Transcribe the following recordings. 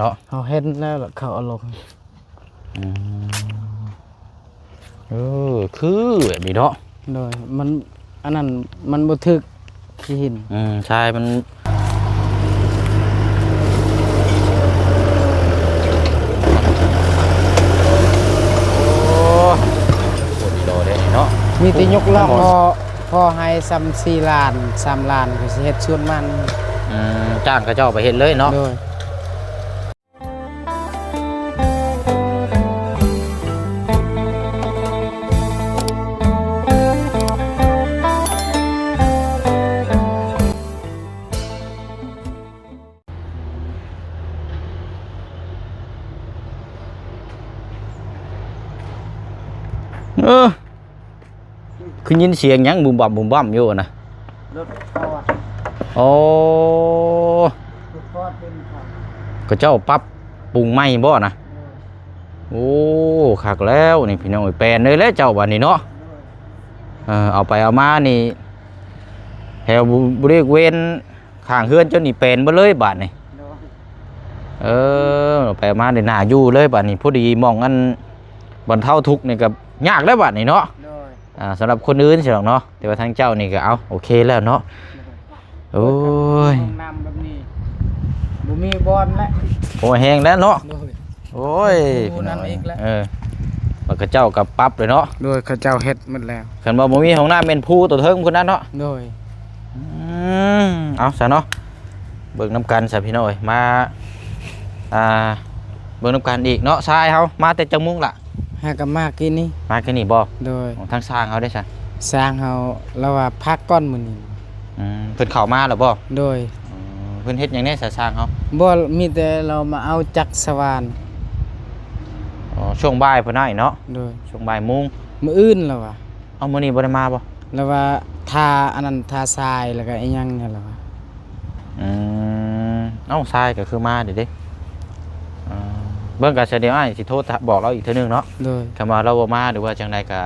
ເນາະ ເຮົາເຫັນແລ້ວ ແລ້ວເຂົາເອົາລົງ. ອືມ ເອີ ຄືແບບນີ້ເນາະ. ໂດຍ ມັນ ອັນນັ້ນມັນບໍ່ຖືກຂີ້ຫີນ. ອືມ ຊາຍມັນ ໂອ້ ໂຄດອີ່ຫຼໍເດ້ເນາະ. ມີແຕ່ຍົກລອກ ພໍ ພໍໃຫ້ສ່ຳສີ່ລ້ານ ສາມລ້ານ ກໍຊິເຮັດສວນມັນ. ອືມ ຈ້າງເຂົາເຈົ້າໄປເຮັດເລີຍເນາະ. ໂດຍ. ເອີ ຄືຍິນສຽງຫຍັງບຸມບັ້ມບຸມບັ້ມຢູ່ນະ? ລົດຄອດ. ໂອ້ ລົດຄອດເປັນຂອງ ເຂົາເຈົ້າປັບປຸງໃໝ່ບໍ່ນະ? ໂດຍ. ໂອ້ ຄັກແລ້ວນີ້ພີ່ນ້ອງເອີຍ ແປນເລີຍແຫຼະເຈົ້າບາດນີ້ເນາະ. ໂດຍ. ເອີ ເອົາໄປເອົາມານີ້ ແຖວບໍລິເວນຂ້າງເຮືອນເຈົ້ານີ້ແປນເບິດເລີຍບາດນີ້. ໂດຍ. ເອີ ເອົາໄປເອົາມາໄດ້ໜ້າຢູ່ເລີຍບາດນີ້ ພໍດີໝ່ອງອັນບັນເທົາທຸກນີ້ກໍຍາກແລ້ວບາດນີ້ເນາະ. ໂດຍ. ອ່າ ສຳລັບຄົນອື່ນຊິດອກເນາະ ແຕ່ວ່າທາງເຈົ້ານີ້ກໍເອົາ ໂອເຄແລ້ວເນາະ. ໂດຍ. ໂອ້ຍ ຫ້ອງນ້ຳແບບນີ້ ບໍ່ມີບ່ອນແຫຼະ. ໂອ້ຍ ແຮງແລ້ວເນາະ. ໂດຍ. ໂອ້ຍ ຜູ້ນັ້ນອີກແລ້ວ. ເອີ ແລ້ວເຂົາເຈົ້າກໍປັບເລີຍເນາະ. ໂດຍ ເຂົາເຈົ້າເຮັດໝົດແລ້ວ. ຄັນວ່າບໍ່ມີຫ້ອງນ້ຳແມ່ນພູຕົວເທິງພຸ້ນນະເນາະ. ໂດຍ. ອືມ ເອົາຊະເນາະ ເບິ່ງນຳກັນຊະພີ່ນ້ອງເອີຍ ມາ ອ່າ ເບິ່ງນຳກັນອີກເນາະ. ຊາຍເຮົາມາແຕ່ຈັກໂມງລະ? ຫາກໍມາກີ້ນີ້. ມາກີ້ນີ້ບໍ່? ໂດຍ. ທາງຊ່າງເຮົາເດ້ຊະ? ຊ່າງເຮົາລາວວ່າພັກກ່ອນມື້ນີ້. ອືມ ເພິ່ນເຂົ້າມາແລ້ວບໍ່? ໂດຍ. ອືມ ເພິ່ນເຮັດຫຍັງແດ່ຊະຊ່າງເຮົາ? ບໍ່ ມີແຕ່ລາວມາເອົາຈັກສະຫວ່ານ. ອໍ ຊ່ວງບ່າຍພຸ້ນນະເນາະ. ໂດຍ. ຊ່ວງບ່າຍໂມງ ມື້ອື່ນລາວວ່າ. ເອົາ ມື້ນີ້ບໍ່ໄດ້ມາບໍ່? ລາວວ່າຖ້າອັນນັ້ນ ຖ້າຊາຍ ແລ້ວກໍອີຫຍັງນີ້ລາວວ່າ. ອືມ ເອົ້າ ຊາຍກໍຄືມາເດ້ເດ້. ເອີ ເບິ່ງກໍຊະ ດຽວອ້າຍຊິໂທບອກລາວອີກເທື່ອໜຶ່ງເນາະ. ໂດຍ. ຄັນວ່າລາວບໍ່ມາ ຫຼືວ່າຈັ່ງໃດກໍ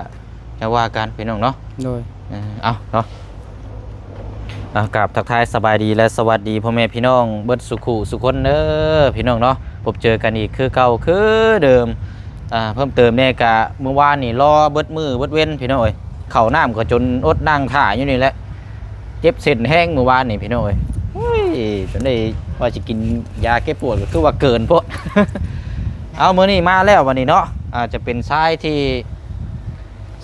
ຈັ່ງວ່າກັນພີ່ນ້ອງເນາະ. ໂດຍ. ເອີ ເອົາເນາະ ອ່າ ກາບທັກທາຍສະບາຍດີ ແລະ ສະຫວັດດີພໍ່ແມ່ພີ່ນ້ອງເບິດສູ່ຄູ່ສູ່ຄົນເດີພີ່ນ້ອງເນາະ. ພົບເຈີກັນອີກຄືເກົ່າຄືເດີມ. ອ່າ ເພີ່ມເຕີມແດ່ກະມື້ວານນີ້ລໍເບິດມື້ເບິດເວັນພີ່ນ້ອງເອີຍ ເຂົ້ານ້ຳກໍຈົນອົດນັ່ງຖ້າຢູ່ນີ້ແຫຼະ ເຈັບເສັ້ນແຮງມື້ວານນີ້ພີ່ນ້ອງເອີຍ. ໂອ້ຍ ຈົນໄດ້ວ່າຊິກິນຢາແກ້ປວດກໍຄືວ່າເກີນໂພດ. ເອົາ ມື້ນີ້ມາແລ້ວບັດນີ້ເນາະ. ອາດຈະເປັນຊາຍທີ່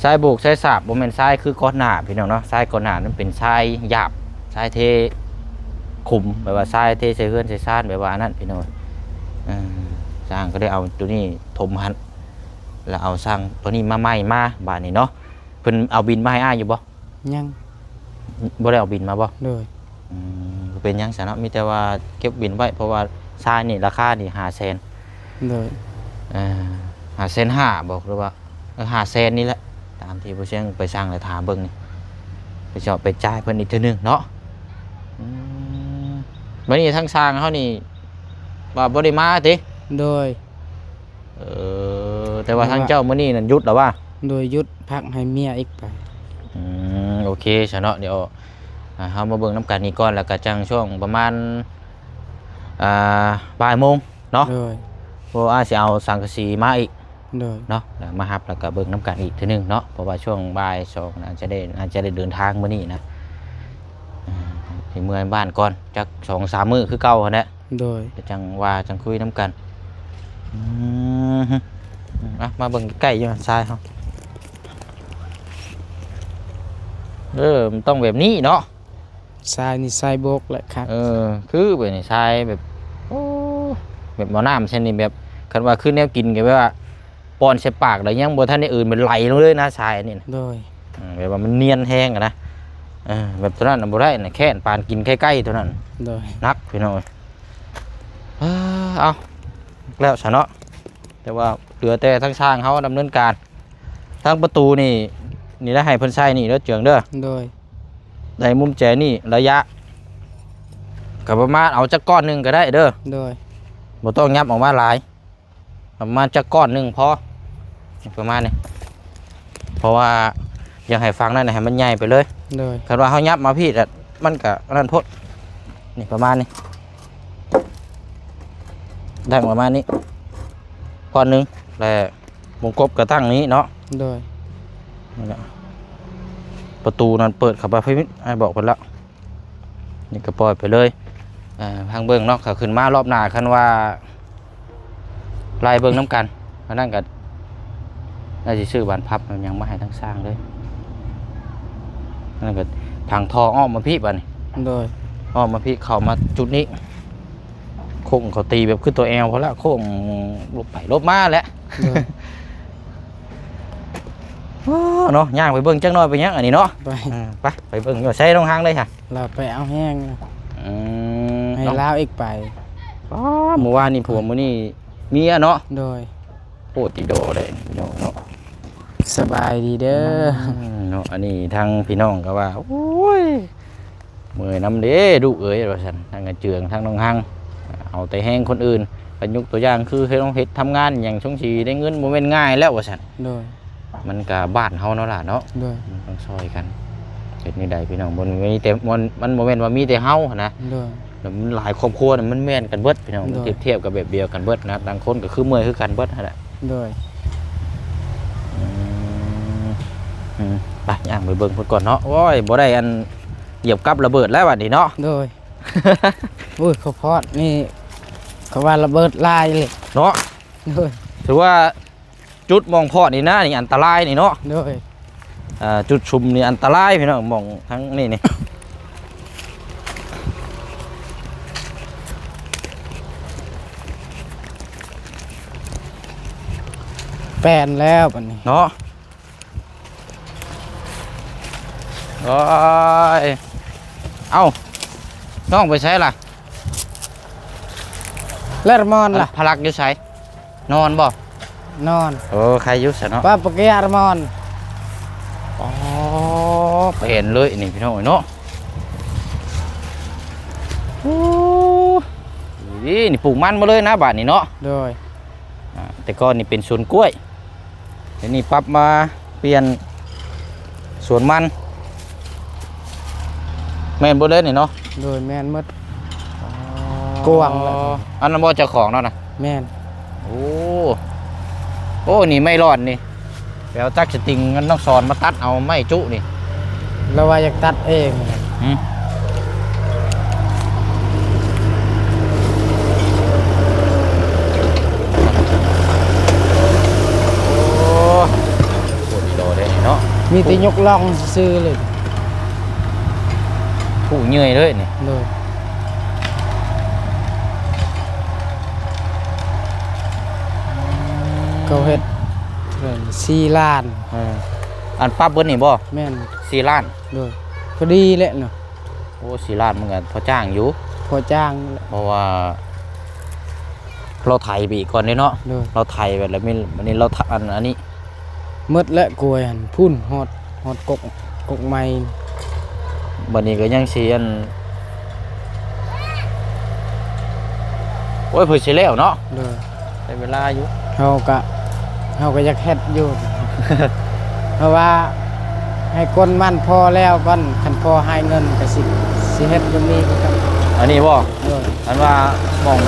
ຊາຍໂບກຊາຍສາບ ບໍ່ແມ່ນຊາຍຄືກ່ອນໜ້າພີ່ນ້ອງເນາະ. ຊາຍກ່ອນໜ້ານັ້ນເປັນຊາຍຫຍາບ ຊາຍເທຂຸມ ແບບວ່າຊາຍເທໃສ່ເຮືອນໃສ່ຊານ ແບບວ່າອັນນັ້ນພີ່ນ້ອງ. ເອີ ຊ່າງກໍໄດ້ເອົາໂຕນີ້ຖົມຫັ້ນ ແລ້ວເອົາຊ່າງໂຕນີ້ມາໃໝ່ມາບາດນີ້ເນາະ. ເພິ່ນເອົາບິນມາໃຫ້ອ້າຍຢູ່ບໍ່? ຍັງ. ບໍ່ໄດ້ເອົາບິນມາບໍ່? ໂດຍ. ອືມ ບໍ່ເປັນຫຍັງຊະເນາະ ມີແຕ່ວ່າເກັບບິນໄວ້ ເພາະວ່າຊາຍນີ້ລາຄານີ້ຫ້າແສນ. ໂດຍ. ເອີ ຫ້າແສນຫ້າບໍ ຫຼືວ່າ ເອີ ຫ້າແສນນີ້ແຫຼະ ຕາມທີ່ຜູ້ຊ່ຽງໄປສັ່ງແລ້ວ ຖ້າເບິ່ງນີ້ ໄປເຈາະໄປຈ່າຍເພິ່ນອີກເທື່ອໜຶ່ງເນາະ. ອືມ ບັດນີ້ທາງຊ່າງເຮົານີ້ວ່າບໍ່ໄດ້ມາຕິ? ໂດຍ. ເອີ ແຕ່ວ່າທາງເຈົ້າມື້ນີ້ນັ້ນຢຸດແລ້ວຫວາ? ໂດຍ ຢຸດ ພັກໃຫ້ເມຍອີກໄປ. ອືມ ໂອເຄຊະເນາະ. ດຽວ ອ່າ ເຮົາມາເບິ່ງນຳກັນນີ້ກ່ອນ ແລ້ວກະຈັ່ງຊ່ວງປະມານ ອ່າ ບ່າຍໂມງເນາະ. ໂດຍ. ເພາະວ່າອ້າຍຊິເອົາສັງກະສີມາອີກ. ໂດຍ. ເນາະ ແລ້ວມາຮັບ ແລ້ວກະເບິ່ງນຳກັນອີກເທື່ອໜຶ່ງເນາະ ເພາະວ່າຊ່ວງບ່າຍສອງນະ ອາດຈະໄດ້ ອາດຈະໄດ້ເດີນທາງມື້ນີ້ນະ. ອ່າ ຊິເມືອບ້ານກ່ອນ ຈັກສອງສາມມື້ຄືເກົ່າຫັ້ນແຫຼະ. ໂດຍ. ກະຈັ່ງວ່າ ຈັ່ງຄຸຍນຳກັນ. ອືມ ອ່ະ ມາເບິ່ງໃກ້ໆຢູ່ຊາຍເຮົາ. ເອີ ມັນຕ້ອງແບບນີ້ເນາະ. ຊາຍນີ້ຊາຍໂບກແຫຼະຄັກ. ເອີ ຄືແບບນີ້ຊາຍແບບ ໂອ້ ແບບໝໍ້ນ້ຳຊັ້ນນີ້ ແບບ ຄັນວ່າຄືແນວກິນກໍແບບວ່າປ້ອນໃສ່ປາກແລ້ວຍັງບໍ່ທັນໄດ້ອື່ນ ມັນໄຫຼລົງເລີຍນະ ຊາຍອັນນີ້ນະ. ໂດຍ. ເອີ ແບບວ່າມັນນຽນແຮງອະນະ. ເອີ ແບບໂຕນັ້ນນະບໍ່ໄດ້ນະ ແຄ້ນປານກິນໄຂ່ໄກ່ໂຕນັ້ນ. ໂດຍ. ໜັກພີ່ນ້ອງເອີຍ. ເອົາ ແລ້ວຊະເນາະ ແຕ່ວ່າເຫຼືອແຕ່ທາງຊ່າງເຮົາດຳເນີນການ. ທາງປະຕູນີ້ ນີ້ໄດ້ໃຫ້ເພິ່ນໃສ່ນີ້ເດີເຈືອງເດີ. ໂດຍ. ໄດ້ມຸມແຈນີ້ໄລຍະ ກໍປະມານເອົາຈັກກ້ອນໜຶ່ງກໍໄດ້ເດີ. ໂດຍ. ບໍ່ຕ້ອງຫຍັບອອກມາຫຼາຍ ປະມານຈັກກ້ອນໜຶ່ງພໍ ປະມານນີ້ ເພາະວ່າຢາກໃຫ້ຝັ່ງນັ້ນໃຫ້ມັນໃຫຍ່ໄປເລີຍ. ໂດຍ. ຄັນວ່າເຮົາຫຍັບມາພີ້ ມັນກໍອັນນັ້ນໂພດ ນີ້ປະມານນີ້. ໂ ຕັ້ງປະມານນີ້ ບ່ອນໜຶ່ງ ແລະວົງກົບກໍຕັ້ງນີ້ເນາະ. ໂດຍ ນັ້ນແຫຼະ ປະຕູນັ້ນເປີດເຂົ້າໄປ ອ້າຍບອກເພິ່ນລະ. ນີ້ກໍປ່ອຍໄປເລີຍ. ເອີ ທາງເບິ່ງເນາະ ເຂົາຂຶ້ນມາລອບໜ້າ ຄັນວ່າໄລ່ເບິ່ງນຳກັນ ອັນນັ້ນກໍໜ້າຊິຊື້ບານພັບຫຍັງມາໃຫ້ທາງຊ່າງເລີຍ. ນັ້ນກໍພັງທໍ່ອ້ອມມາພີ້ບາດນີ້. ໂດຍ ອ້ອມມາພີ້ ເຂົ້າມາຈຸດນີ້ ໂຄ້ງເຂົາຕີແບບຄືຕົວແອວພຸ້ນລະ ໂຄ້ງຫຼົບໄປຫຼົບມາແຫຼະ. ໂດຍ ໂອ້ ເນາະ ຍ່າງໄປເບິ່ງຈັກໜ້ອຍ ໄປຫຍັງອັນນີ້ເນາະ. ໄປ ເອີ ໄປ ໄປເບິ່ງຢູ່ໃສ ນ້ອງຮັງເດ້ຫະ ລາວໄປເອົາແຮງ. ອືມ ໃຫ້ລາວອີກໄປ. ອໍ ມື້ວານນີ້ຜົວ ມື້ນີ້ເມຍເນາະ. ໂດຍ ໂອ້ ຕິດດໍໄດ້ພີ່ນ້ອງເນາະ. ສະບາຍດີເດີ. ອືມ ເນາະ ອັນນີ້ທາງພີ່ນ້ອງກໍວ່າ ໂອ້ຍ ເມື່ອຍນຳເດ້ລູກເອີຍ ວ່າຊັ້ນ. ທັງອາເຈືອງ ທັງນ້ອງຮັງ ເອົາແຕ່ແຮງຄົນອື່ນ. ກໍຍົກຕົວຢ່າງຄືເຮັດ ເຮັດທຳງານຫຍັງ ຊົງຊິໄດ້ເງິນ ບໍ່ແມ່ນງ່າຍແລ້ວ ວ່າຊັ້ນ. ໂດຍ ມັນກະບ້ານເຮົາເນາະຫຼ້າເນາະ. ໂດຍ ມັນຕ້ອງຊ່ອຍກັນ. ເຮັດແນວໃດພີ່ນ້ອງ ມັນມີແຕ່ ມັນ ມັນບໍ່ແມ່ນວ່າມີແຕ່ເຮົາຫັ້ນນະ. ໂດຍ ແລ້ວມັນຫຼາຍຄອບຄົວນະ ມັນແມ່ນກັນເບິດພີ່ນ້ອງ. ໂດຍ ທຽບ ທຽບກັນແບບດຽວກັນເບິດນະ ຕ່າງຄົນກໍຄືເມື່ອຍຄືກັນເບິດຫັ້ນແຫຼະ. ໂດຍ ອືມ ອືມ ໄປ ຍ່າງໄປເບິ່ງເພິ່ນກ່ອນເນາະ. ໂອ້ຍ ບໍ່ໄດ້ອັນ ຢຽບກັບລະເບີດແລ້ວບັດນີ້ເນາະ. ໂດຍ ໂອ້ຍ ເຂົາພອດນີ້ ເຂົາວ່າລະເບີດຫຼາຍເລີຍເນາະ. ໂດຍ ຖືວ່າຈຸດໝ່ອງພອດນີ້ນະ ນີ້ອັນຕະລາຍນີ້ເນາະ. ໂດຍ ເອີ ຈຸດຊຸມນີ້ອັນຕະລາຍພີ່ນ້ອງ ໝ່ອງທາງນີ້ນີ້. ແປນແລ້ວບັດນີ້ເນາະ. ໂອ້ຍ ເອົ້າ ນ້ອງໄປໃສລະ? ເລີຍ ອາມອນລະ ພະລັກຢູ່ໃສ? ນອນບໍ່? ນອນ. ເອີ ໃຄຢູ່ຊັ້ນເນາະ ປ້າປະເກຍ ອາມອນ. ອໍ ເຫັນເລີຍນີ້ພີ່ນ້ອງເອີຍເນາະ. ໂອ້ ນີ້ ນີ້ປູກມັນໝົດເລີຍນະບາດນີ້ເນາະ. ໂດຍ ອາ ແຕ່ກ່ອນນີ້ເປັນສວນກ້ວຍ ດຽວນີ້ປັບມາປ່ຽນສວນມັນ ແມ່ນເບິດເລີຍນີ້ເນາະ? ໂດຍ ແມ່ນໝົດ. ອໍ ກວ້າງແລ້ວ. ອັນນັ້ນບໍ່ເຈົ້າຂອງເນາະນະ? ແມ່ນ. ໂອ້ ໂອ້ ນີ້ໄມ້ລອນນີ້ ໄປເອົາຈັກສະຕິງນ້ອງສອນມາຕັດເອົາໄມ້ຈຸນີ້. ລາວວ່າຢາກຕັດເອງ. ຫື? ໂອ້ ໂຄດອີ່ຫຼໍເດ້ນີ້ເນາະ. ມີແຕ່ຍົກລ່ອງຊື່ໆເລີຍ. ຜູ້ເຫຍື່ອຍເລີຍນີ້. ໂດຍ ເຂົາເຮັດສີ່ລ້ານ. ເອີ ອັນປັບເບິດນີ້ບໍ່? ແມ່ນ ສີ່ລ້ານ. ໂດຍ ພໍດີແຫຼະເນາະ. ໂອ້ ສີ່ລ້ານມັນກໍພໍຈ້າງຢູ່. ພໍຈ້າງແຫຼະ ເພາະວ່າລາວໄຖໄປອີກກ່ອນເດ້ເນາະ. ໂດຍ ລາວໄຖໄປແລ້ວມີ ອັນນີ້ລາວ ອັນ ອັນນີ້ ໝົດແລ້ວກ້ວຍຫັ້ນ ພຸ້ນ ຮອດ ຮອດກົກ ກົກໄມ້. ບັດນີ້ກໍຍັງຊິ ອັນ ໂອ້ຍ ເພິ່ນຊິແລ້ວເນາະ. ໂດຍ ໃຊ້ເວລາຢູ່. ເຮົາກະ ເຮົາກະຢາກເຮັດຢູ່ ເພາະວ່າໃຫ້ຄົນມັນພໍແລ້ວກ່ອນ ຄັນພໍໃຫ້ເງິນກະຊິ ຊິເຮັດແບບນີ້ຄືກັນ. ອັນນີ້ບໍ່? ໂດຍ ອັນວ່າໝ່ອງ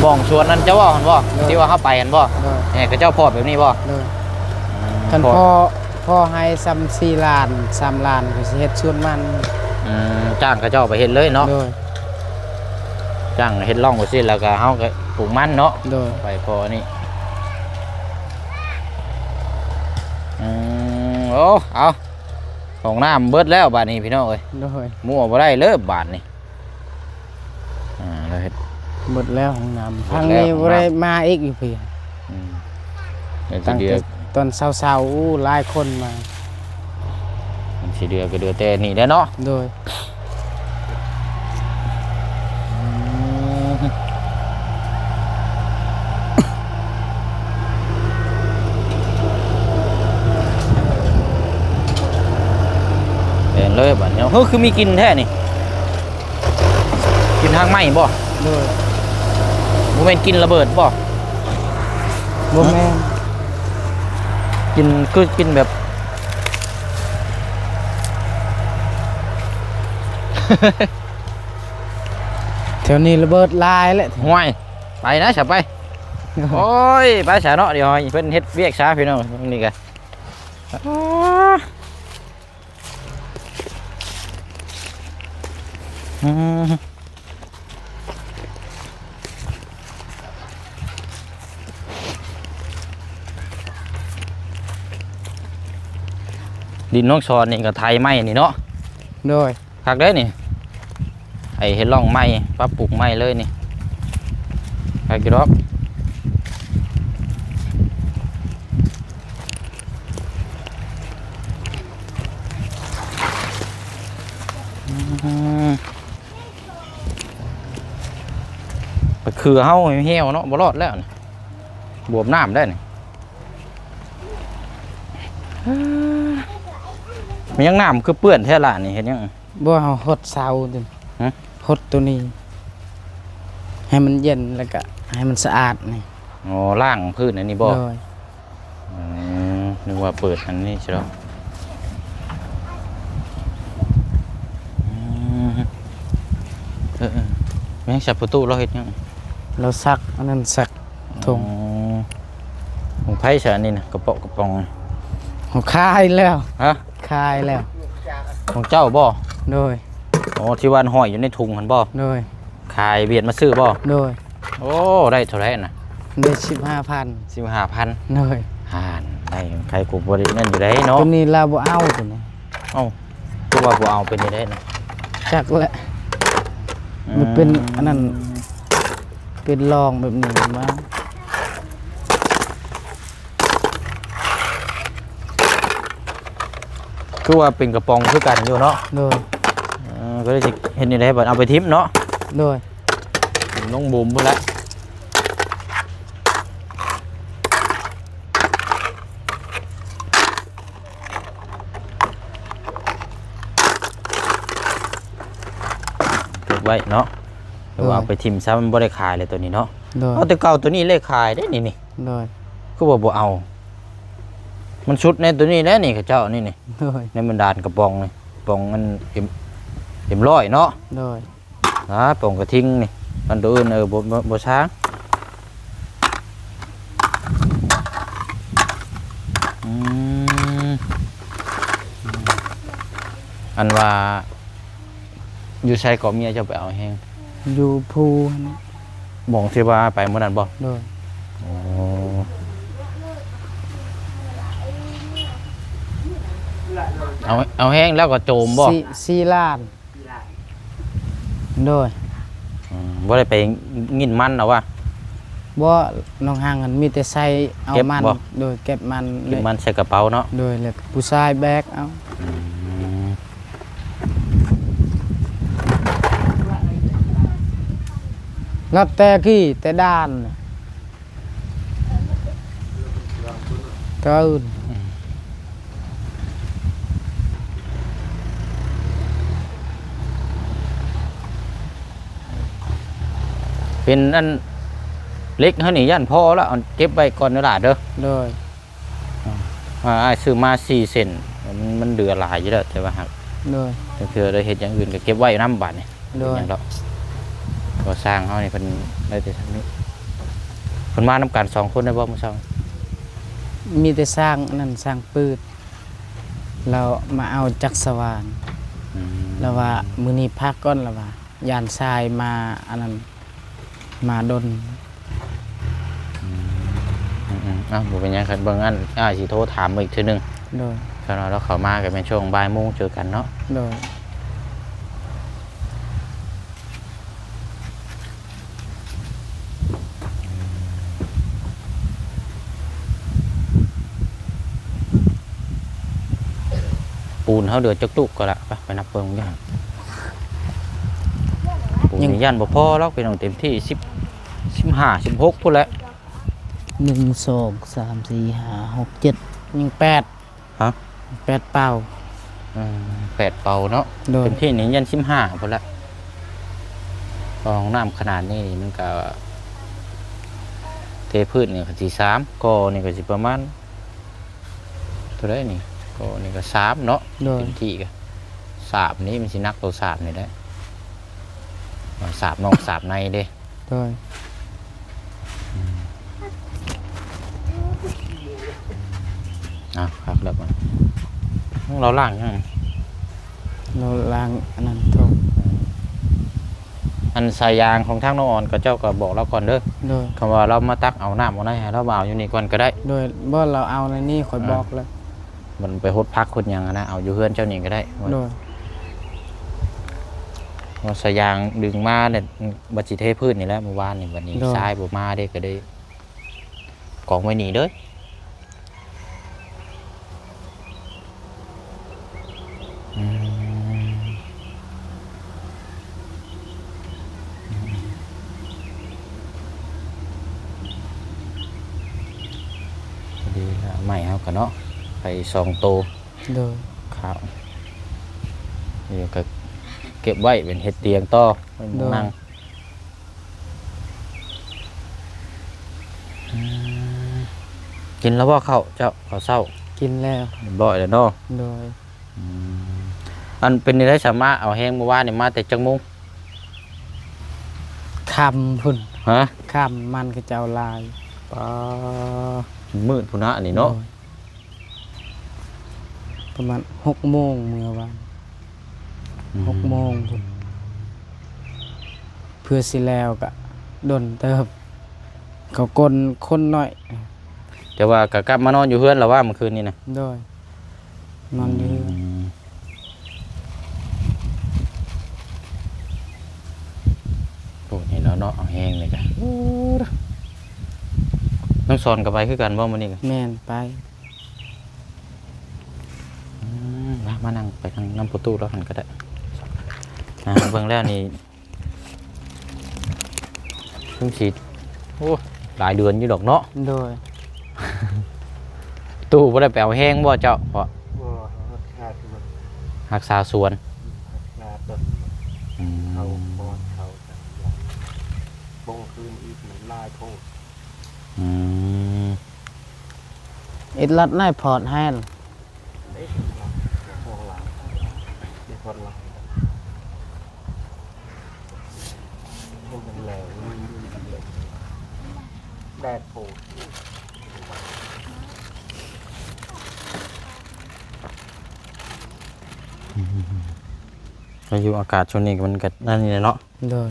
ໝ່ອງສວນນັ້ນເຈົ້າເວົ້າຫັ້ນບໍ່? ໂດຍ ທີ່ວ່າເຮົາໄປຫັ້ນບໍ່? ໂດຍ ເອີ ເຂົາເຈົ້າພອດແບບນີ້ບໍ່? ໂດຍ ອືມ ຄັນພໍ ພໍໃຫ້ຊ່ຳສີ່ລ້ານ ສາມລ້ານ ກໍຊິເຮັດສວນມັນ. ອືມ ຈ້າງເຂົາເຈົ້າໄປເຮັດເລີຍເນາະ? ໂດຍ ຈ້າງເຮັດຮ່ອງໄປຊີ້ ແລ້ວກໍເຮົາກໍປູກມັນເນາະ? ໂດຍ ໄປພໍນີ້. ອືມ ໂອ້ ເອົາ ຫ້ອງນ້ຳເບິດແລ້ວບາດນີ້ພີ່ນ້ອງເອີຍ. ໂດຍ ມົ້ວບໍ່ໄດ້ເລີຍບາດນີ້. ອ່າ ລາວເຮັດ ເບິດແລ້ວຫ້ອງນ້ຳ ເບິດແລ້ວ ທາງນີ້ບໍ່ໄດ້ມາອີກຢູ່ພີ້. ອືມ ຕັ້ງແຕ່ຕອນເຊົ້າໆ ໂອ້ ຫຼາຍຄົນມາ. ມັນຊິເຫຼືອກໍເຫຼືອແຕ່ນີ້ແຫຼະເນາະ. ໂດຍ ອືມ ແມ່ນເລີຍບາດນີ້. ເຮີ ຄືມີກິ່ນແທ້ນີ້. ກິນຮາກໄມ້ບໍ່? ໂດຍ ບໍ່ແມ່ນກິ່ນລະເບີດບໍ່? ບໍ່ແມ່ນ ກິ່ນ ຄືກິ່ນແບບ ແຖວນີ້ລະເບີດຫຼາຍແຫຼະ. ຫ້ວຍ ໄປນະ ຊະໄປ. ໂອ້ຍ ໄປຊະເນາະ ດຽວໃຫ້ເພິ່ນເຮັດວຽກຊະ ພີ່ນ້ອງ ນີ້ກະ ອືມ ດິນນ້ອງສອນນີ້ກໍໄຖໃໝ່ນີ້ເນາະ. ໂດຍ. ຄັກເດ້ນີ້ ໄອ້ເຮັດຮ່ອງໃໝ່ ປັບປຸງໃໝ່ເລີຍນີ້ ຄັກຢູ່ດອກ. ອືມ ບັກເຂືອເຮົາແຫ້ວເນາະ ບໍ່ລອດແລ້ວນີ້ ບວມນ້ຳໄດ້ນີ້. ແມ່ນຫຍັງນ້ຳຄືເປື້ອນແທ້ລະນີ້ ເຮັດຫຍັງ? ບໍ່ ເຮົາຫົດເສົາ ຫຶ? ຫົດໂຕນີ້ໃຫ້ມັນເຢັນ ແລ້ວກະໃຫ້ມັນສະອາດນີ້. ອໍ ລ້າງພື້ນອັນນີ້ບໍ່? ໂດຍ. ອືມ ນຶກວ່າເປີດອັນນີ້ຊິດອກ. ອືມ ເອີໆ ແມ່ນສັບປະຕູລາວເຮັດຫຍັງ? ລາວຊັກ ອັນນັ້ນຊັກຖົງ. ອໍ ຂອງໃຜຊະອັນນີ້ນະ ກະເປາະກະປ໋ອງ? ເຮົາຂາຍແລ້ວ. ຮະ? ຂາຍແລ້ວ. ຂອງເຈົ້າບໍ່? ໂດຍ. ອໍ ທີ່ວ່າຫ້ອຍຢູ່ໃນຖົງຫັ້ນບໍ່? ໂດຍ. ຂາຍຫວຽດມາຊື້ບໍ່? ໂດຍ. ໂອ້ ໄດ້ເທົ່າໃດນະ? ໄດ້ສິບຫ້າພັນ. ສິບຫ້າພັນ. ໂດຍ. ຫານ ໄດ້ ໃຜກໍບໍ່ໄດ້ນັ້ນຢູ່ໃດເນາະ. ໂຕນີ້ລາວບໍ່ເອົາ ໂຕນີ້. ເອົ້າ ຄືວ່າບໍ່ເອົາ ເປັນຈັ່ງໃດນະ? ຈັກແຫຼະ. ອືມ ມັນເປັນອັນນັ້ນ ເປັນລອງແບບນີ້ມາ. ຄືວ່າເປັນກະປ໋ອງຄືກັນຢູ່ເນາະ. ໂດຍ. ເອີ ກໍເລີຍຊິເຮັດແນວໃດບັດ ເອົາໄປຖິ້ມເນາະ. ໂດຍ. ຖິ້ມລົງບູມພຸ້ນແຫຼະ. ເກັບໄວ້ເນາະ ຫຼືວ່າ ໂດຍ ເອົາໄປຖິ້ມຊະ ມັນບໍ່ໄດ້ຂາຍເລີຍໂຕນີ້ເນາະ. ໂດຍ. ເອົາ ແຕ່ເກົ່າໂຕນີ້ເລີຍຂາຍເດ້ນີ້ ນີ້. ໂດຍ. ຄືວ່າບໍ່ເອົາ ມັນສຸດໃນໂຕນີ້ແຫຼະນີ້ ເຂົາເຈົ້ານີ້ ນີ້. ໂດຍ. ໃນບັນດາກະປ໋ອງນີ້ ກະປ໋ອງອັນ ເອັມ ເອັມຮ້ອຍເນາະ. ໂດຍ. ອາ ປ໋ອງກະທິງນີ້ ອັນໂຕອື່ນ ເອີ ບໍ່ ບໍ່ ບໍ່ຊ່າງ. ອືມ ອັນວ່າຢູ່ໃສກໍເມຍເຈົ້າໄປເອົາແຮງ? ຢູ່ພູຫັ້ນ. ໝ່ອງທີ່ວ່າໄປມື້ນັ້ນບໍ່? ໂດຍ. ໂອ້ ເອົາ ເອົາແຮງແລ້ວກໍໂຈມບໍ່? ສີ່ ສີ່ລ້ານ. ໂດຍ. ອືມ ບໍ່ໄດ້ໄປກິນມັນເອົາວ່າ? ບໍ່ ນ້ອງຮັງຫັ້ນມີແຕ່ໃສ່ເອົາມັນ. ເກັບບໍ່? ໂດຍ ເກັບມັນ ກິນມັນໃສ່ກະເປົາເນາະ. ໂດຍ ແລ້ວຜູ້ຊາຍແບກເອົາ. ອືມ ລັດແຕ່ກີ້ແຕ່ດ່ານ. ເກີນ ເປັນອັນເຫຼັກເຮົານີ້ຢ້ານພໍລະ ເອົາເກັບໄວ້ກ່ອນເດີຫຼ້າເດີ. ໂດຍ. ອ່າ ອ້າຍຊື້ມາສີ່ເສັ້ນ ມັນ ມັນເຫຼືອຫຼາຍຢູ່ແລ້ວ ແຕ່ວ່າຫາກ ໂດຍ ເທື່ອໄດ້ເຮັດຢ່າງອື່ນກໍເກັບໄວ້ນຳບາດນີ້. ໂດຍ. ເປັນຫຍັງດອກ ກໍຊ່າງເຮົານີ້ເພິ່ນໄດ້ແຕ່ຊ່ຳນີ້. ເພິ່ນມານຳກັນສອງຄົນໄດ້ບໍ່ມື້ເຊົ້າ? ມີແຕ່ຊ່າງອັນນັ້ນ ຊ່າງປືດ ລາວມາເອົາຈາກສະຫວ່ານ. ອືມ ລາວວ່າມື້ນີ້ພັກກ່ອນ ລາວວ່າ ຢ້ານຊາຍມາອັນນັ້ນ ມາດົນ. ອືມ ອືມໆ ເອົ້າ ບໍ່ເປັນຫຍັງ ຄັນເບິ່ງອັນ ອ້າຍຊິໂທຖາມເບິ່ງອີກເທື່ອໜຶ່ງ. ໂດຍ. ຄັນວ່າລາວເຂົ້າມາກໍແມ່ນຊ່ວງບ່າຍໂມງເຈີກັນເນາະ. ໂດຍ. ປູນເຮົາເຫຼືອຈັກຕຸກກໍລະ ໄປ ໄປນັບເບິ່ງຢູ່ຫັ້ນ. ປູນນີ້ຢ້ານບໍ່ພໍດອກພີ່ນ້ອງ ເຕັມທີ່ສິບ ສິບຫ້າ ສິບຫົກພຸ້ນແຫຼະ. ໜຶ່ງ ສອງ ສາມ ສີ່ ຫ້າ ຫົກ ເຈັດ ຍັງແປດ. ຮະ? ແປດເປົາ. ອືມ ແປດເປົາເນາະ. ໂດຍ. ເຕັມທີ່ນີ້ຢ້ານສິບຫ້າພຸ້ນແຫຼະ ເພາະຫ້ອງນ້ຳຂະໜາດນີ້ມັນກະ ເທພື້ນນີ້ກະຊິສາມ ກໍນີ້ກະຊິປະມານ ເທົ່າໃດນີ້ ກໍນີ້ກໍສາມເນາະ. ໂດຍ. ເຕັມທີ່ກໍສາມນີ້ ມັນຊິໜັກໂຕສາມນີ້ແຫຼະ ສາມນອກສາມໃນເດ້. ໂດຍ. ແບບນັ້ນ ລາວລ້າງຫຍັງ? ລາວລ້າງອັນນັ້ນຖົງ. ອັນສາຍຢາງຂອງທາງນ້ອງອອນ ກໍເຈົ້າກໍບອກລາວກ່ອນເດີ. ໂດຍ. ຄຳວ່າລາວມາຕັກເອົານ້ຳເອົາໃນໃຫ້ລາວ ມາເອົາຢູ່ນີ້ກ່ອນກໍໄດ້. ໂດຍ. ບໍ່ ລາວເອົາໃນນີ້ ຂ້ອຍບອກແລ້ວ. ມັນໄປຫົດຜັກຫົດຫຍັງຫັ້ນນະ ເອົາຢູ່ເຮືອນເຈົ້ານີ້ກໍໄດ້. ໂດຍ. ວ່າສາຍຢາງດຶງມາແລ້ວ ວ່າຊິເທພື້ນນີ້ແຫຼະ ມື້ວານນີ້. ບັດນີ້ ໂດຍ ຊາຍບໍ່ມາເດ້ ກໍໄດ້ກອງໄວ້ນີ້ເດີ. ອືມ ພໍດີລະ ໄມ້ເຮົາກະເນາະ ໄປສອງໂຕ. ໂດຍ. ຂ້າວ ນີ້ກະເກັບໄວ້ເປັນເຮັດຕຽງຕໍ່ ໄວ້ໝ່ອງ ໂດຍ ນັ່ງ. ອືມ ກິນແລ້ວບໍ່ເຂົ້າເຈົ້າ ເຂົ້າເຊົ້າ? ກິນແລ້ວ ຮຽບຮ້ອຍແລ້ວເນາະ. ໂດຍ. ອືມ ອັນເປັນແນວໃດສາມາດເອົາແຮງມື້ວານນີ້ມາແຕ່ຈັກໂມງ? ຄ່ຳພຸ້ນ. ຮະ? ຄ່ຳ ມັນເຂົາເຈົ້າຫຼາຍ. ປາ ຈົນມືດພຸ້ນນະອັນນີ້ເນາະ. ໂດຍ. ປະມານຫົກໂມງມື້ວານ. ອືມ ຫົກໂມງພຸ້ນ ເພື່ອຊິແລ້ວກະດົນເຕີບ ເຂົາກົນຄົນໜ້ອຍ. ແຕ່ວ່າກະກັບມານອນຢູ່ເຮືອນລະວ່າມື້ຄືນນີ້ນະ? ໂດຍ. ນອນຢູ່ເຮືອນ. ອືມ ໂອ້ ເຫັນແລ້ວເນາະ ເອົາແຮງນີ້ກະ. ນ້ອງສອນກໍໄປຄືກັນບໍ່ມື້ນີ້? ແມ່ນ ໄປ. ອືມ ມາ ມານັ່ງໄປທາງນຳປະຕູລາວຫັ້ນກໍໄດ້. ອ່າ ເບິ່ງແລ້ວນີ້ ເພິ່ນຊິ ໂອ້ ຫຼາຍເດືອນຢູ່ດອກເນາະ. ໂດຍ. ຕູ້ບໍ່ໄດ້ໄປເອົາແຮງບໍ່ເຈົ້າ? ເພາະ ບໍ່ ຮັກສາສວນ ຮັກສາສວນ ຮັກສາຕົ້ນ. ອືມ ເຂົ້າປອດເຂົ້າກັນ ບໍ່ຄືນອີກ ມັນຫຼາຍໂພດ. ອືມ ເອັດລັດນາຍພອດແຮງ. ແດດໂພດ. ອືມ ອາຍຸອາກາດຊ່ວງນີ້ມັນກໍນັ້ນນີ້ແຫຼະເນາະ. ໂດຍ.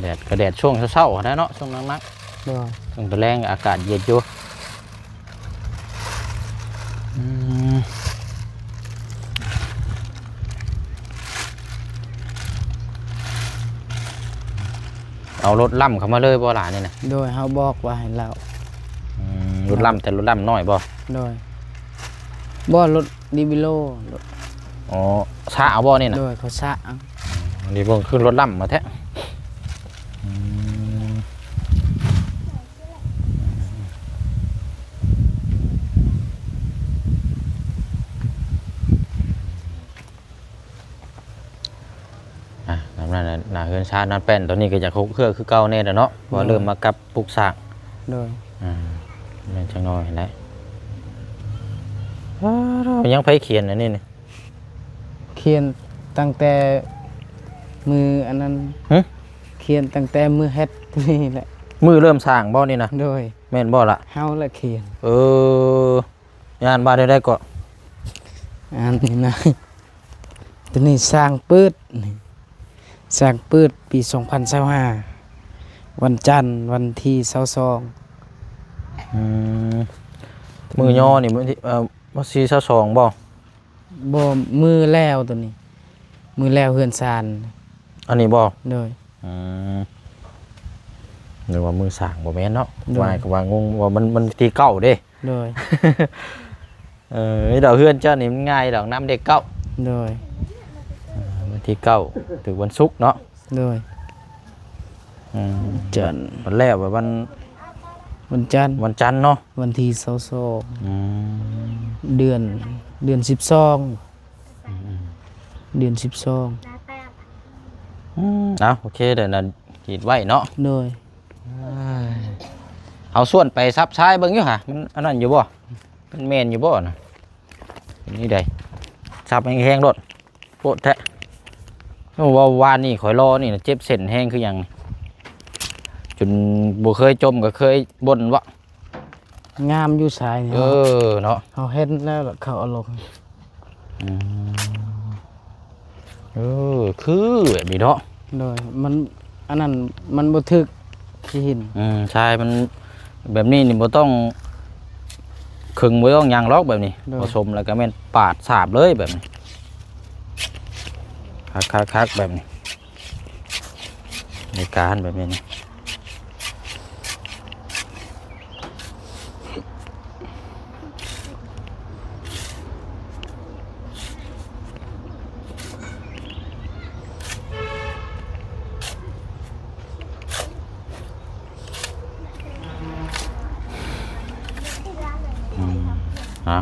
ແດດກໍແດດຊ່ວງເຊົ້າໆຫັ້ນແຫຼະເນາະ ຊ່ວງໜັກໆ. ໂດຍ. ຊ່ວງຕອນແລງອາກາດເຢັນຢູ່. ອືມ ເອົາລົດລ້ຳເຂົ້າມາເລີຍບໍ່ຫຼານນີ້ນະ? ໂດຍ ເຮົາບອກວ່າໃຫ້ລາວ. ອືມ ລົດລ້ຳ ແຕ່ລົດລ້ຳນ້ອຍບໍ່? ໂດຍ. ບໍ່ ລົດດີວິໂລ. ອໍ ຊະເອົາບໍ່ນີ້ນະ? ໂດຍ ເຂົາຊະເອົາ. ນີ້ເບິ່ງຄືລົດລ້ຳມາແທ້. ອືມ ອ່າ ນຳນັ້ນນະ ໜ້າເຮືອນຊານນານແປ້ນ ຕອນນີ້ກໍຢາກຫົກເຮືອຄືເກົ່າແດ່ແລ້ວເນາະ ເພາະວ່າເລີ່ມມາກັບປຸກສ້າງ. ໂດຍ. ອ່າ ແມ່ນຈັກໜ້ອຍຫັ້ນແຫຼະ. ອ້າວ ຍັງໃຜຂຽນອັນນີ້ນີ້? ຂຽນຕັ້ງແຕ່ມື້ອັນນັ້ນ. ຫຶ? ຂຽນຕັ້ງແຕ່ມື້ເຮັດນີ້ແຫຼະ. ມື້ເລີ່ມສ້າງບໍ່ນີ້ນະ? ໂດຍ. ແມ່ນບໍ່ລະ? ເຮົາລະຂຽນ. ເອີ ອ່ານວ່າແນວໃດເກາະ? ອ່ານນີ້ນະ ຕົວນີ້ສ້າງປຶດນີ້ ສ້າງປຶດປີສອງພັນຊາວຫ້າ ວັນຈັນ ວັນທີຊາວສອງ. ອືມ ມື້ຍໍນີ້ ມື້ທີ ເອີ ວັນທີຊາວສອງບໍ່? ບໍ່ ມື້ແລ້ວຕົວນີ້ ມື້ແລ້ວເຮືອນຊານ. ອັນນີ້ບໍ່? ໂດຍ. ອືມ ນຶກວ່າມື້ສ້າງ ບໍ່ແມ່ນເນາະ. ໂດຍ. ວ່າກໍວ່າງົງວ່າມັນ ມັນທີເກົ້າເດ້. ໂດຍ. ເອີ ດອກເຮືອນເຈົ້ານີ້ມັນງ່າຍດອກ ນຳເດັກເກົ້າ. ໂດຍ. ເອີ ວັນທີເກົ້າ ຖືກວັນສຸກເນາະ. ໂດຍ. ອືມ ຈັນ ວັນແລ້ວ ວັນ ວັນຈັນ ວັນຈັນເນາະ ວັນທີຊາວສອງ. ອືມ ເດືອນ ເດືອນສິບສອງ. ອືມ ເດືອນສິບສອງ. ອືມ ເອົາ ໂອເຄ ດຽວນັ້ນ ຂີດໄວ້ເນາະ. ໂດຍ. ເອົາສ່ວນໄປສັບຊາຍເບິ່ງຢູ່ຫາ ມັນອັນນັ້ນຢູ່ບໍ່? ມັນແມ່ນຢູ່ບໍ່ນະ? ນີ້ໃດ ສັບແຮງໆໂລດ. ໂພດແທ້. ໂອ້ ວ່າວານນີ້ຂ້ອຍລໍນີ້ນະ ເຈັບເສັ້ນແຮງຄືຫຍັງ ຈົນບໍ່ເຄີຍຈົມກໍເຄີຍບົ່ນວະ. ງາມຢູ່ຊາຍນີ້ ເອີເນາະ ເຮົາເຫັນແລ້ວລະເຂົາເອົາລົງ ອືມ ເອີ ຄືແບບນີ້ເນາະ ໂດຍ ມັນ ອັນນັ້ນມັນບໍ່ຖືກຂີ້ຫີນ ອືມ ຊາຍມັນແບບນີ້ນີ້ບໍ່ຕ້ອງເຄິ່ງ ບໍ່ຕ້ອງຫຍັງຫຼອກແບບນີ້ ໂດຍ ພໍສົມແລ້ວກໍແມ່ນປາດສາບເລີຍແບບນີ້ ຄັກໆໆ ແບບນີ້ ໃນການແບບນີ້ນະ ອືມ ເນາະ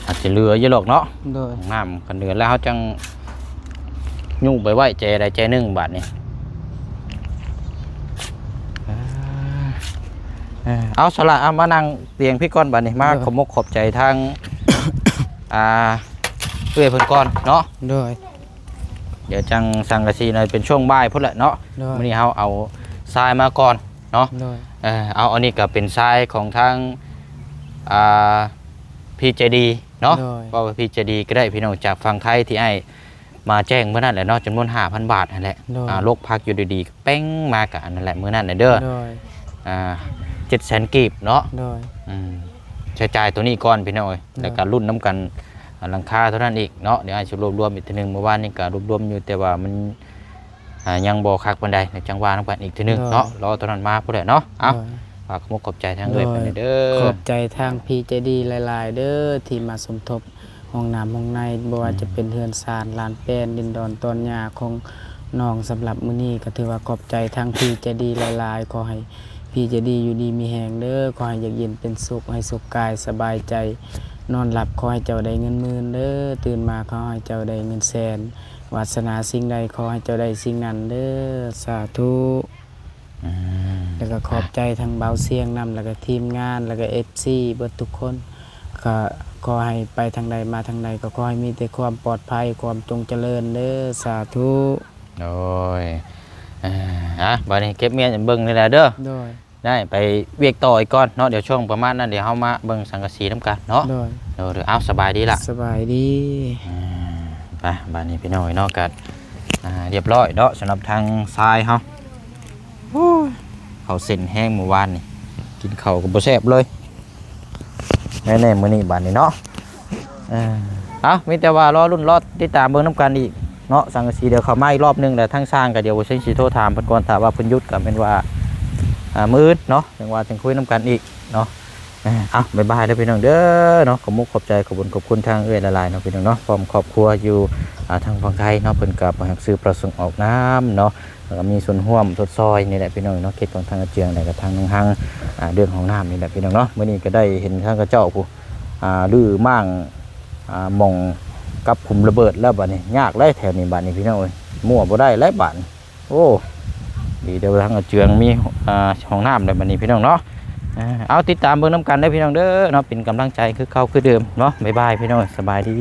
ອາດຈະເຫຼືອຢູ່ດອກເນາະ ໂດຍ ນ້ຳຄັນເດືອນແລ້ວເຮົາຈັ່ງ ຍູ້ໄປໄວ້ແຈໃດແຈໜຶ່ງບາດນີ້ ເອີ ເອົາ ສະລະ ເອົາ ມານັ່ງຕຽງພີ້ກ່ອນບາດນີ້ ມາ ໂດຍ ຂອບມົກຂອບໃຈທາງ ອ່າ ເອື້ອຍເພິ່ນກ່ອນເນາະ ໂດຍ ດຽວຈັ່ງສັງກະສີນະ ເປັນຊ່ວງບ່າຍພຸ້ນແຫຼະເນາະ ໂດຍ ມື້ນີ້ເຮົາເອົາຊາຍມາກ່ອນເນາະ ໂດຍ ເອີ ເອົາ ອັນນີ້ກໍເປັນຊາຍຂອງທາງ ອ່າ ພີ່ໃຈດີເນາະ ໂດຍ ເວົ້າວ່າພີ່ໃຈດີກໍໄດ້ ພີ່ນ້ອງຈາກຝັ່ງໄທທີ່ອ້າຍ ມາແຈ້ງມື້ນັ້ນແຫຼະເນາະ ຈຳນວນຫ້າພັນບາດຫັ້ນແຫຼະ ໂດຍ ອ່າ ລົກພັກຢູ່ດີໆ ແປ້ງມາກະອັນນັ້ນແຫຼະ ມື້ນັ້ນນະເດີ ໂດຍ ອ່າ ເຈັດແສນກີບເນາະ ໂດຍ ອືມ ໃຊ້ຈ່າຍໂຕນີ້ກ່ອນພີ່ນ້ອງເອີຍ ໂດຍ ແລ້ວກະລຸ້ນນຳກັນ ອ່າ ຫຼັງຄາເທົ່ານັ້ນອີກເນາະ ດຽວອ້າຍຊິລວບລວມອີກເທື່ອໜຶ່ງ ເມື່ອວານນີ້ກະລວບລວມຢູ່ ແຕ່ວ່າມັນ ອ່າ ຍັງບໍ່ຄັກປານໃດ ດຽວຈັ່ງວ່ານຳກັນອີກເທື່ອໜຶ່ງເນາະ ໂດຍ ລໍຕອນນັ້ນມາພຸ້ນແຫຼະເນາະ ເອົ້າ ໂດຍ ຝາກຂອບມົກຂອບໃຈທາງເອື້ອຍເພິ່ນແດ່ເດີ ໂດຍ ຂອບໃຈທາງພີ່ໃຈດີຫຼາຍໆເດີ ທີ່ມາສົມທົບ ຫ້ອງນ້ຳຫ້ອງໃນ ບໍ່ວ່າຈະເປັນເຮືອນຊານ ອືມ ລານແປນ ດິນດອນຕອນຫຍ້າຂອງນ້ອງ ສຳລັບມື້ນີ້ກໍຖືວ່າຂອບໃຈທາງພີ່ໃຈດີຫຼາຍໆ ຂໍໃຫ້ພີ່ໃຈດີຢູ່ດີມີແຮງເດີ ຂໍໃຫ້ຢາກເຢັນເປັນສຸກ ໃຫ້ສຸກກາຍສະບາຍໃຈ ນອນຫຼັບຂໍໃຫ້ເຈົ້າໄດ້ເງິນໝື່ນເດີ ຕື່ນມາຂໍໃຫ້ເຈົ້າໄດ້ເງິນແສນ ວາດສະໜາສິ່ງໃດຂໍໃຫ້ເຈົ້າໄດ້ສິ່ງນັ້ນເດີ ສາທຸ. ອືມ ແລ້ວກໍຂອບໃຈທາງບ່າວຊຽງນຳ ແລ້ວກໍທີມງານ ແລ້ວກໍເອັຟຊີເບິດທຸກຄົນ ກໍຂໍໃຫ້ໄປທາງໃດມາທາງໃດ ກໍຂໍໃຫ້ມີແຕ່ຄວາມປອດໄພ ຄວາມຈົ່ງຈະເລີນເດີ ສາທຸ. ໂດຍ ເອີ ອ່ະ ບາດນີ້ເກັບເມຍເບິ່ງນີ້ແຫຼະເດີ ໂດຍ ໄດ້ໄປວຽກຕໍ່ອີກກ່ອນເນາະ ດຽວຊ່ວງປະມານນັ້ນ ດຽວເຮົາມາເບິ່ງສັງກະສີນຳກັນເນາະ ໂດຍ ໂດຍ ເອົາ ສະບາຍດີລະ ສະບາຍດີ ອືມ ໄປ ບາດນີ້ພີ່ນ້ອງເອີຍເນາະ ກໍ ອ່າ ຮຽບຮ້ອຍເນາະ ສຳລັບທາງຊາຍເຮົາ. ໂອ້ຍ ເຂົ້າເສັ້ນແຮງມື້ວານນີ້ ກິນເຂົ້າກໍບໍ່ແຊບເລີຍ ແນ່ໆ ມື້ນີ້ບາດນີ້ເນາະ ເອີ ເອົາ ມີແຕ່ວ່າລໍລຸ້ນລໍຕິດຕາມເບິ່ງນຳກັນອີກເນາະ ສັງກະສີ ດຽວເຂົ້າມາອີກລອບໜຶ່ງ ແລ້ວທາງຊ່າງກໍ ດຽວບໍ່ເຊັງຊິໂທຖາມເພິ່ນກ່ອນ ຖ້າວ່າເພິ່ນຢຸດກໍແມ່ນວ່າ ອ່າ ມື້ອື່ນເນາະ ຈັ່ງວ່າຈຶ່ງຄຸຍນຳກັນອີກເນາະ. ເອີ ເອົາ ບາຍບາຍເດີພີ່ນ້ອງເດີເນາະ ຂອບມຸກຂອບໃຈ ຂອບບຸນຂອບຄຸນທາງເອື້ອຍຫຼາຍໆເນາະ ພີ່ນ້ອງເນາະ ພ້ອມຄອບຄົວຢູ່ ອ່າ ທາງຝັ່ງໄທເນາະ ເພິ່ນກໍບໍ່ຮັກຊື່ປະສົງອອກນາມເນາະ ແລ້ວກໍມີສ່ວນຮ່ວມຊົດຊ່ອຍນີ້ແຫຼະພີ່ນ້ອງເນາະ ເຂດຂອງທາງອາເຈືອງ ແລ້ວກໍທາງນາງຮັງ ອ່າ ເລື່ອງຫ້ອງນ້ຳນີ້ແຫຼະພີ່ນ້ອງເນາະ ມື້ນີ້ກໍໄດ້ເຫັນທາງເຂົາເຈົ້າຜູ້ ອ່າ ຮື້ມ້າງ ອ່າ ໝ່ອງກັບຂຸມລະເບີດແລ້ວ ບາດນີ້ຍາກແລ້ວແຖວນີ້ ບາດນີ້ພີ່ນ້ອງເອີຍ ມົ້ວບໍ່ໄດ້ແລ້ວບາດນີ້. ໂອ້ ດີແຕ່ວ່າທາງອາເຈືອງມີ ອ່າ ຫ້ອງນ້ຳແລ້ວບັດນີ້ພີ່ນ້ອງເນາະ ເອົາ ຕິດຕາມເບິ່ງນຳກັນເດີພີ່ນ້ອງເດີເນາະ ເປັນກຳລັງໃຈຄືເກົ່າຄືເດີມເນາະ ບາຍບາຍພີ່ນ້ອງ ສະບາຍດີ.